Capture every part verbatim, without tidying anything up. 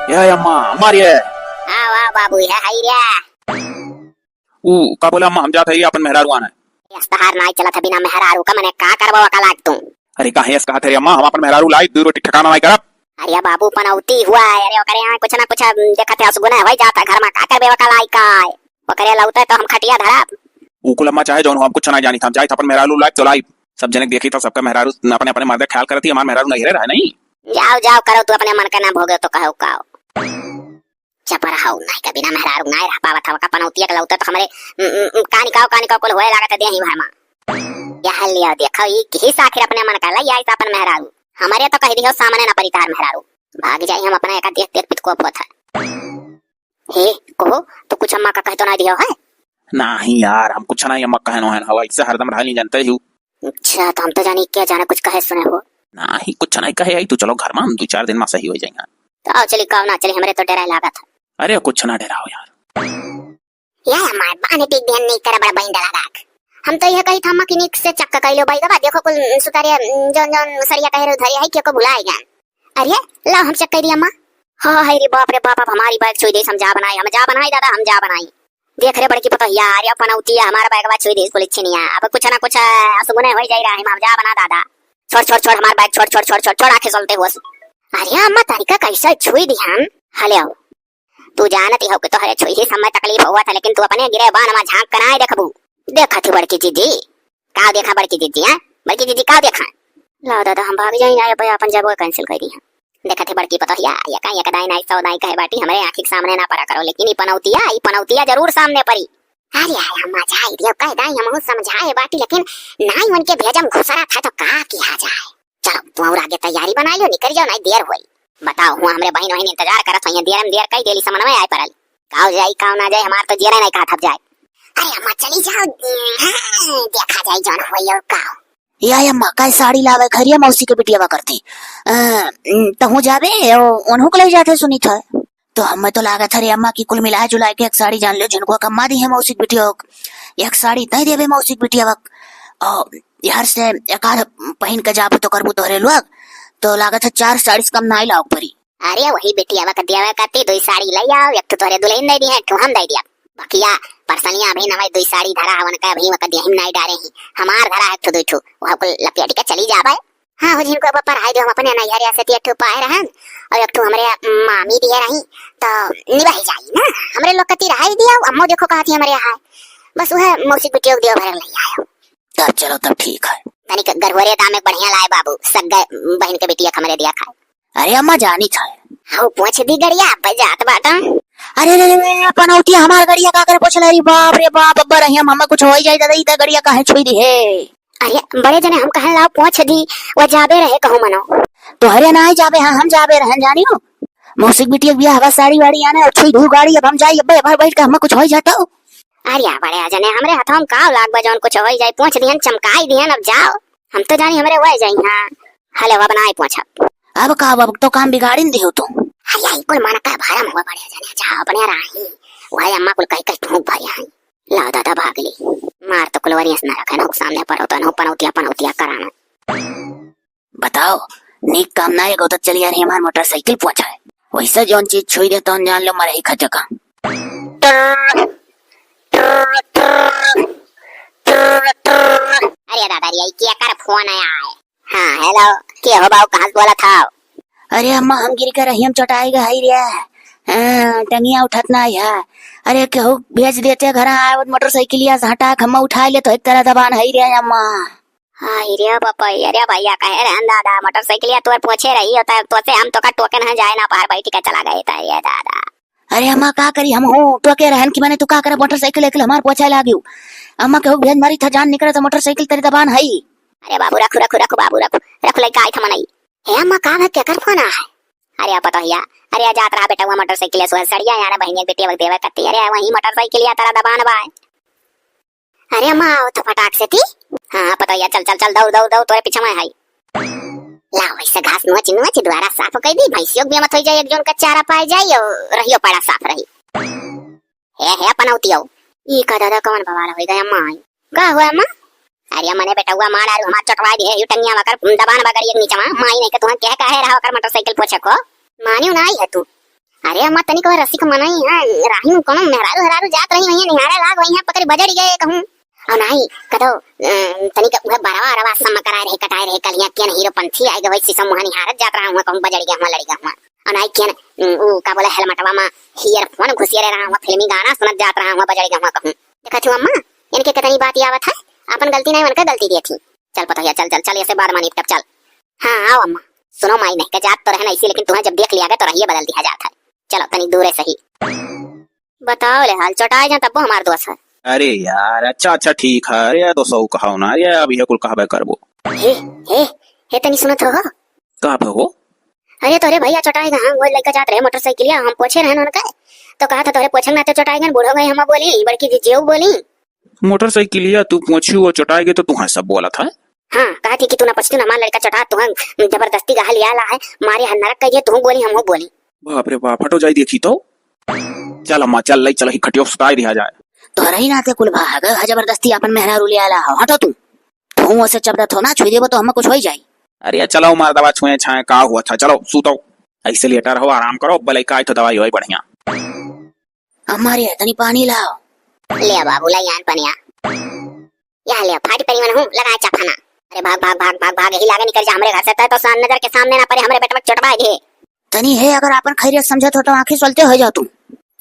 ए अम्मा, अम्मा रे। आओ, आओ बाबू, है, है रे। ऊ, का बोला अम्मा, हम जात है अपन मेहरारू आने। यस, तहार नाई चलत है बिना मेहरारू का, मने का करबो का लाग तू? अरे काहे यस कहत है रे अम्मा, हम अपन मेहरारू लाई, दू रोटी ठिकाना नाई करब। अरे बाबू, पनौती हुआ है, अरे ओकरे यहाँ कुछ ना कुछ, अम, देखत है, असगुने होई जात है घर में, का करबे ओका लाई का? ओकरे लौटे तो हम खटिया धरब। ऊ कुल अम्मा चाहे जौन हो, हम कुछ ना जानी था, हम जाई था अपन मेहरारू लाई तो लाई। सब जने देखी था, सबका मेहरारू अपने अपने मर्दे ख्याल करती, हमार मेहरारू नहीं रहे नहीं। जाओ, जाओ, करो तू अपने मन का, ना भोगे तो कहो काओ। चपरा हौ, नाई का बिना मेहरारू नाई रह पावत हवा का, पनौतिया के लौटे तो हमरे, उम, उम, उम, कानी काओ, कानी काओ कुल होए लागत है देही भर मा। यह लिया देखो, ई किहिस आखिर अपने मन का, लई आई त अपन मेहरारू। हमरे तो कह दियो सामने ना परी तार मेहरारू। भाग जाई हम अपना एका देख देख पितकोप होत है। हे, कहो, तो कुछ अम्मा का कह तो ना दियो है? नाही यार, हम कुछ नहीं अम्मा कहनो है, हवा इससे हरदम रहली जानते ही। अच्छा, तो हम तो जानी क्या जाने कुछ कहे सुने हो। नाही, कुछ नहीं कहे आई, तू चलो घर में, हम दो चार दिन में सही हो जाएंगे। तो आओ चली, काओ ना चली, हमरे तो डरा लागत है। अरे कुछ ना डराओ यार। या अम्मा, बाने टिक ध्यान नहीं करे, बड़ा बहिन डला राख। हम तो यह कही था अम्मा कि निक से चक्का कइलो बाई दबा, देखो कुल सुतारे, जौन जौन सरिया कहे रहे धरे है, के को भुलाए गया। अरे, लाओ हम चक्का दी अम्मा। हाँ, हाय रे बाप रे बाप, अब हमारी बैग छुई दे, हम जा बनाई, हम जा बनाई दादा, हम जा बनाई। देख रे बड़की पतोहिया, अरे पनौतिया, हमार बैगवा छुई दे, कुल छिनिया। अब कुछ ना कुछ, अ, असुगुने होई जाई रहा, हम जा बना दादा। छोड़, छोड़, छोड़ हमार बैग, छोड़, छोड़, छोड़, छोड़, छोड़, आखे चलते होस। अरे अम्मा, तनिका कैसे छुई दिहन? हले आओ। तू जानत ही हो कि तोहरे छुई ही समय तकलीफ हुआ था, लेकिन तू अपने गिरे बान मा झांक कर आए देखबू। देखा थी बड़की जीजी। का देखा बड़की जीजी, हैं? बड़की जीजी का देखा? लाओ दादा, हम भाग जाई ना, अब अपन जगह cancel कर दी हम। देखा थी बड़की पतोहिया, ये का एक दाई नाई सौ दाई कहे बाटी, हमरे आँखी के सामने ना परा करो, लेकिन ई पनौतिया, ई पनौतिया जरूर सामने परी। अरे अरे अम्मा जाई दियो, कह दाई हमहू समझाए बाटी, लेकिन नाई उनके भेजम घुसरा था तो का किया जाए? चलो, तू और आगे तैयारी बनाई लो, निकल जाओ, नहीं देर होई। बताओ, हुआ हमरे बहिन वहिन इंतजार करत होइहैं, देर में देर कई देली, समनवे आए परल। काव जाई, काव ना जाई, हमार तो जियरा नहीं कहा थप जाए। अरे अम्मा, चली जाओ, हाँ, देखा जाई जौन होई और काव। या, या अम्मा, काई साड़ी लावे खरिया मौसी के बिटिया बा करती। अ, तहूँ जाबे, ओ, उन्हों को ले जाते सुनी था। तो हमें तो लागत है रे अम्मा कि कुल मिला जुला के एक साड़ी जान लो, झुनकुआ कम्मा दी है मौसी के बिटिया को। एक साड़ी तय देबे मौसी के बिटिया को। और यार से एक आध पहिन के जाबो तो करबो तोहरे लोग, तो लागत है चार साड़ी से कम नाई लाओ परी। अरे वही बिटिया वक देवे कती दुई साड़ी लई आओ, एक ठो तोहरे दुल्हन दे दी है, एक ठो हम दे दिया। बकिया परसनिया अभी नवे दुई साड़ी धरा हवन का, अभी वक देही में नाई डारे ही। हमार धरा है एक ठो दुई ठो, वह कुल लपेट के चली जावे। हाँ हो, जिनको अब पढ़ाई दियो, हम अपने नैहरिया से एक ठो पाए रहन और एक ठो हमरे मामी दिए रही, तो निभाई जाई ना। हमरे लोग कती रहाई दिया, अम्मो देखो कहा थी हमरे यहाँ। बस वह मौसी बिटिया को दियो भरे लई आयो। तब चलो, तब ठीक है। तनिक गरहुरे दाम एक बढ़िया लाए बाबू, सग्गे बहिन के बिटिया हमरे दिया खाए। अरे अम्मा जानी था। हाँ, पूछ दी गड़िया, अब जात बाटा। अरे रे रे, पनौतिया हमार गड़िया का करे पूछ ले? अरे बाप रे बाप, अब्बा रही हम, हमें कुछ हो ही जाए दादा, ई त गड़िया काहे छुई दी है? अरे बड़े जने हम कहन लाओ पूछ दी, वो जाबे रहे कहूँ मनो। तो हरे ना ही जाबे, हाँ हम जाबे रहन जानियो। मौसी के बिटिया के बियाह हवा साड़ी वाड़ी आने और छुई धू गाड़ी, अब हम जाई अब्बे, अब बैठ के हमें कुछ हो ही जाता हो। अरे बड़े जने, हमरे हथवा में काव लाग बा, जौन कुछ होई जाई, पूछ दिहन, चमकाई दिहन, अब जाओ। हम तो जानी हमरे वह जाई, हाँ। हले, अब नाई पूछब। अब का, अब तो काम बिगाड़िन दियो तू। अरे, ई कुल मन का भरम हुआ बड़े जने, जाओ अपने राही। वह अम्मा कुल कही कही ठूक भरी आई। लाओ दादा भाग ली। मार तो कुलवरिया से ना रखे, ना सामने परो तो ना पनौतिया पनौतिया कराना। बताओ, नीक काम ना एगो तो चली आ रही हमार मोटरसाइकिल पोंछा है। वैसे जौन चीज छुई दे तौन जान लो मरही खा जगह। अरे दादा रे, ई केकर फोन आया है? हाँ, हेलो, के हो बाबू, कहाँ से बोलत हौ? अरे अम्मा, हम गिर के रही, हम चटाई गई रे। हाँ, टंगिया उठत ना है। अरे केहू भेज देते घर, आवत मोटरसाइकिलिया से हटा के हम उठा ले तो एक तरह दबान है रे अम्मा। हाय रे बापा, अरे भैया, कहे रहन दादा, मोटरसाइकिलिया तोर पोछे रही होता, तो से हम तो का टोके ना जाए ना पार, बैठ के चला गए था ये दादा। अरे अम्मा, का करी हम हो, टोके रहन की माने तू का करे, मोटरसाइकिल एक हमार पोछे लागियो। अम्मा केहू भेज मारी था, जान निकले तो मोटरसाइकिल तेरी दबान है। अरे बाबू, रखू, रखू, रखू बाबू, रखू, रखू, लइका आई था मनई। हे अम्मा, का है, केकर फोन आ है? अरे पतोहिया, अरे जात रहा बेटा, हुआ मोटरसाइकिल से सड़िया यार, बहिनिया के बेटिया देवे कत्ती, अरे वही मोटरसाइकिल या तेरा दबान बा। अरे अम्मा, आओ तो फटाक से थी। हाँ, हाँ, पतोहिया, चल, चल, चल, दौड़, दौड़, दौड़, तोरे पीछे मैं हाई। ला, वैसे घास नोच, नोच, द्वारा साफ कर दी, भैंसियों के भी मत हो जाए, एक जन का चारा पाए जाए और रहियो पड़ा साफ रही। हे, हे, पनौतियो। ई का दादा, कौन बवाल हो गया माई? का हुआ अम्मा? अरे मने बेटौआ मार आरू हमार चटवा दिहे, यू टंगिया वकर दबान बगड़ी एक नीचे माँ, माई नहीं के तुहाँ क्या कहे रहा वकर मोटरसाइकिल पोछे को? मानियो ना आई है तू। अरे अम्मा, तनिक रसिक मनई है, राही में कोनो मेहरारू हेरारू जात रही होइहैं, निहारे लाग होइहैं, पकड़ी बजड़ी गए कहूँ। और नाहीं, कदो, अ, तनिक उहे बरवा अरवा सम कराए रहे, कटाए रहे, कलिया केन हीरो पंथी आए गए, वैसी सब मुँह निहारत जात रहा हुआ कहूँ, बजड़ी गए हुआ, लड़ी गए हुआ। और नाहीं केन, अ, ऊ का बोला, हेलमेटवा में earphone घुसिए रहा हुआ, फिल्मी गाना सुनत जात रहा हुआ, बजड़ी गए हुआ कहूँ। देखत हूँ अम्मा, इनके कितनी बात आवत है, अपन गलती नहीं, उनका गलती दिए थी। चल पतोहिया, चल, चल, चल, ऐसे बाद में निपटब, चल। हाँ, आओ अम्मा। सुनो माई, नहीं के जात तो रहे ना इसी, लेकिन तुम्हें जब देख लिया गया तो रहिए बदल दिया जात है। चलो, तनी दूरे सही। बताओ ले हाल, चटाए जा तब्बो हमार दोस्त है। अरे यार, अच्छा, अच्छा, ठीक है। अरे यार, दोस्त कहाओ ना, अरे अब ये कुल कहबे करबो। हे, हे, हे, तनी सुनत हो? का हो? अरे तोरे भैया चटाए गए, हम वो लइका जात रहे मोटरसाइकिलिया, हम पोछे रहन उनका, तो कहा था तोरे पोछे ना तो चटाए गए, बूढ़ो गए हम बोली, बड़की जी जेऊ बोली। मोटरसाइकिलिया तू पोछी वो चटाए गए तो तुहाँ सब बोला था। हाँ, कहा थी कि तू ना पछतू ना मार लड़का चटा, तुहाँ जबरदस्ती गहा लिया ला है, मारे हर नरक कहिए, तू बोली, हम बोली। बाप रे बाप, हटो जाई देखी तो। चल अम्मा, चल, लई चल, ही खटियो सुताई दिया जाए। तोहरा ही नाते कुल भाग, हा जबरदस्ती अपन मेहरारू ले आला हो, हटो तू। तू उसे चपदत हो ना, छुई देबो तो हमें कुछ होई जाई। अरे चलो मार दवा छुए छाए, का हुआ था, चलो सूतो। ऐसे लेटा रहो, आराम करो, अब लइका आई तो दवाई होई बढ़िया। अम्मा रे, तनी पानी लाओ। ले बाबू, लाई आन पनिया। या ले, फाटी परी मन हूँ, लगाए चफना। अरे भाग, भाग, भाग, भाग, भाग, यही लागे निकल जा हमरे घर से, तय तो सान नजर के सामने ना पड़े, हमरे बेटवा के चोटवा दे। तनी हे, अगर आपन खैरियत समझत हो तो आँखी सोलते हो जाओ तू।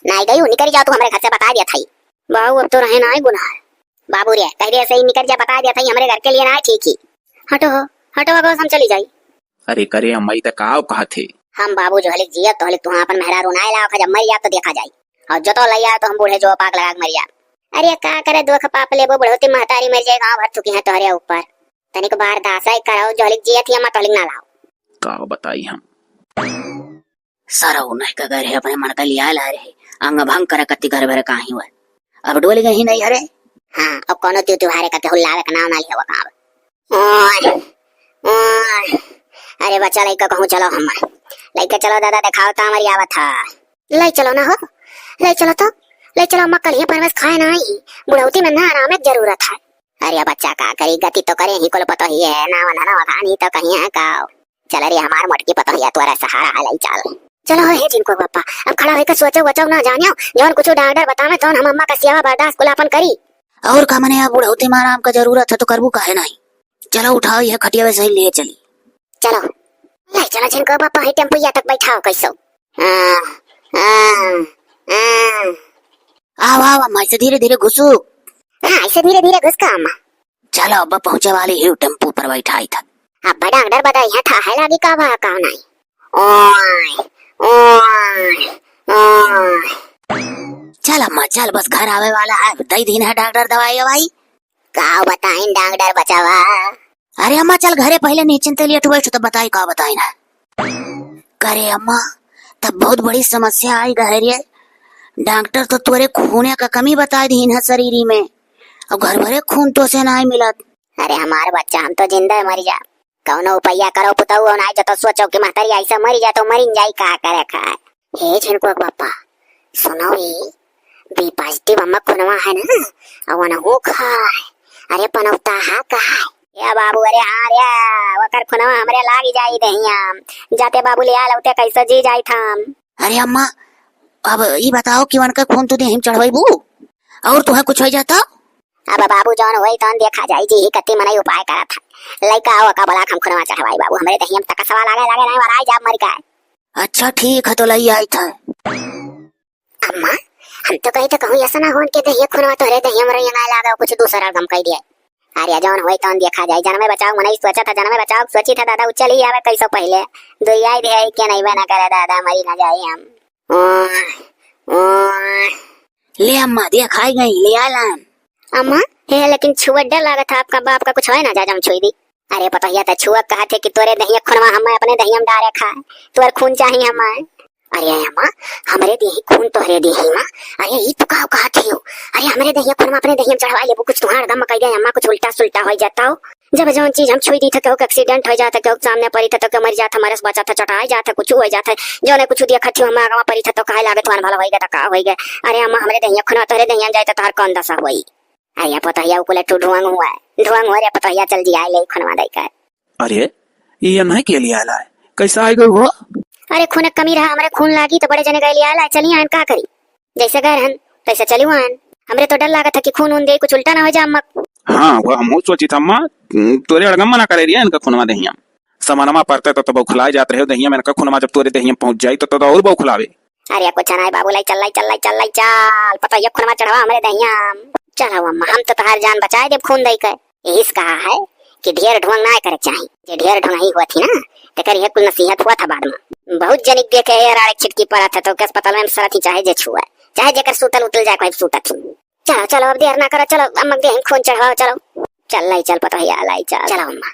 नाई गई हूँ, निकल जाओ तू हमरे घर से, बता दिया था। बाबू, अब तो रहे ना गुनाह। बाबू रे, कह दे सही, निकल जा, बता दिया था, हमरे घर के लिए ना ठीक ही। हटो हो, हटो, अगर हम चली जाई। अरे करे अम्मा, ई त का कहत हे? हम बाबू जो हलिक जियत तो हलिक तुहाँ अपन मेहरारू नाय लाओ, जब मर जाब तो देखा जाई। और जो तो लई आए तो हम बूढ़े जो पाक लगा के मर जाब। अरे का करे, दुख पाप लेबो, बुढ़ौती महतारी मर जाए, गाँव भर थुकी है तोहरे ऊपर। तनिक बार दासा ही कराओ, जो हलिक जियत ही अम्मा तो हलिक ना लाओ। का बताई हम? सरऊ नहीं का घर है, अपने मन का लिया ला रहे, अंग भंग कर कत्ती घर भर काहीं हुआ। अब डोल गई नहीं हरे। हाँ, अब कोनो त्यू त्योहारे का केहू लावे का नाम ना लिया हुआ काम। ओए, ओए। अरे बच्चा, लइका कहूँ चलो हमार। लइका चलो दादा, देखाओ तो हमारी आवत है। ले चलो ना हो, ले चलो तो, ले चलो अम्मा, कल ही परवेश खाए ना आई। बुढ़ौती में ना आराम की जरूरत है। अरे बच्चा का करी, गति तो करे ही कुल पतो ही है, ना वना ना वखानी तो कहीं है का। चल रे हमार मोटकी पतोहिया, तोरा सहारा है, लई चल। चलो हे झिनको बापा, अब खड़ा होइके सोचो वचो ना जानियो, जौन कुछ डॉक्टर बतावे तौन हम अम्मा का सेवा बर्दाश्त कुल आपन करी। और का मने, अब बुढ़ौती में आराम का जरूरत है तो करबू काहे नहीं? चलो उठाओ यह खटिया वैसे ही ले चली। चलो, ले चलो झिनको बापा, ही टेम्पुया तक बैठाओ कैसो। आ, आ, आ। आओ, आओ अम्मा, ऐसे धीरे धीरे घुसू। हाँ, ऐसे धीरे धीरे घुस का अम्मा। चलो, अब पहुँचे वाली ही, टेम्पू पर बैठाई था। अब डॉक्टर बताई है, था है लागी का बा, का नहीं। ओए, ओए, ओए। चल अम्मा, चल, बस घर आवे वाला है, दई दिन है डॉक्टर दवाई ववाई। का बताइन डॉक्टर बचावा? अरे अम्मा, चल घरे पहले नीचे ते लेट बैठ, तो बताई का बताइन है। करे अम्मा, तब बहुत बड़ी समस्या आई गहरिये। डॉक्टर तो तोरे खूने का कमी बताए दीन है शरीरी में, और घर भरे खून तो से नाई मिलत। अरे हमार बच्चा, हम तो जिंदा मरी जा, कौनो उपाया करो पुतऊ, और नाई जो तो सोचो कि महतारी ऐसा मरी जा तो मरिन जाई, का करे खाए। हे झिनको बापा, सुनो ई, बी पॉजिटिव अम्मा खुनवा है ना, अवन हो खाए। अरे पनौता हा का है? ए बाबू, अरे हाँ रे, ओकर खुनवा हमरे लागी जाई देहिया। जाते बाबू ले आ लौते कैसे जी जाई था हम। अरे अम्मा, अब ई बताओ कि उनका खून तू देहिम चढ़वाईबू और तुहे कुछ हो जाता? अब बाबू जौन होई तौन देखा जाई जी, ही कत्ती मनई उपाय करत है। लइका आओ का बोला हम खुनवा चढ़वाई बाबू, हमरे देहिया में तकसवा लागे लागे नहीं वराई जाब मर गए। अच्छा ठीक है, तो लई आई था। अम्मा, हम तो कही तो कहूँ ऐसा ना हो उनके देहिया खुनवा तोहरे देहिया में रंगाए लागे, कुछ दूसरा गम कह दिए। अरे जौन होई तौन देखा जाई, जनमे बचाओ मनई सोचा था, जनमे बचाओ सोची था दादा, उचल ही आवे कैसो पहले। दुरियाई दे आई के नहीं बना करे दादा, मरी ना जाई हम। ओह, ओह। ले अम्मा, देख आई गई, ले आलन। अम्मा, हे लेकिन छुआ डर लागत है, आपका बाप का कुछ होए ना जा, जौन छुई दी। अरे पतोहिया, त छुआ कहत है कि तोरे दहिया खुनवा हमें अपने दहिया में डारे खाए, तोर खून चाही हमें। अरे अम्मा, हमरे देही खून तोहरे देही माँ। अरे ई तू का कहत हियो? अरे हमरे दहिया खुनवा अपने दहिया में चढ़वा लेबू, कुछ तुहार दम कह दे अम्मा, कुछ उल्टा सुल्टा हो जाता हो। जब जौन चीज हम छुई दी थे, केहू के एक्सीडेंट हो जाता, केहू के सामने पड़ी था तो केहू मर जाता, मरे से बचा था, चटाई जाता, कुछ हो जाता, जौने कुछ देखत हियो हम आगवा पड़ी था तो काहे लागे तुहार भला होई गया तो का होई गया? अरे अम्मा, हमरे दहिया खुनवा तोहरे दहिया में जाए तो तोहार कौन दशा होई? अरे पतोहिया, उ कुल ठू ढुआंग हुआ है, ढुआंग हो रे पतोहिया, चल जी आए ले खुनवा दई कर। अरे, ये नहीं के लिए आला है, कैसा आए गए हो? अरे खून क कमी रहा, हमरे खून लागी तो बड़े जने गए लिया ला, चली आन का करी। जैसे गए रहन, तैसे चली आन। हमरे तो डर लागत है कि खून उन दे, कुछ उल्टा ना हो जा अम्मा। हाँ, वो हमहू सोचित अम्मा, तोरे अड़गम मना करे रिया इनका खूनवा देहिया। समानमा परते तो, तो बौखलाए जात रहे हो देहिया में इनका खूनवा, जब तोरे देहिया पहुँच जाई तो, तो, तो और बौखलावे। अरे कुछ नाहीं बाबू, लाई चल, लाई चल, लाई चल, लाई चल। पता ये खूनवा चढ़वा हमरे देहिया। चलो अम्मा, हम तो तहार जान बचाए देब खून दई के। यही से कहा है कि ढेर ढोंग ना करे चाही। जे ढेर ढोंग ही हुआ थी ना, तेकर ये कुल नसीहत हुआ था बाद में। बहुत जनिक देखे है यार, आड़े छिटकी पड़ा था तो के अस्पताल में सरत ही चाहे जे छुआ, चाहे जेकर सूतल उतल जाए कोई सूता थी। चलो, चलो, अब देर ना करो, चलो, अम्मा के देहिया खून चढ़वाओ, चलो। चल, लाई चल, पतोहिया, लाई चल। चलो अम्मा।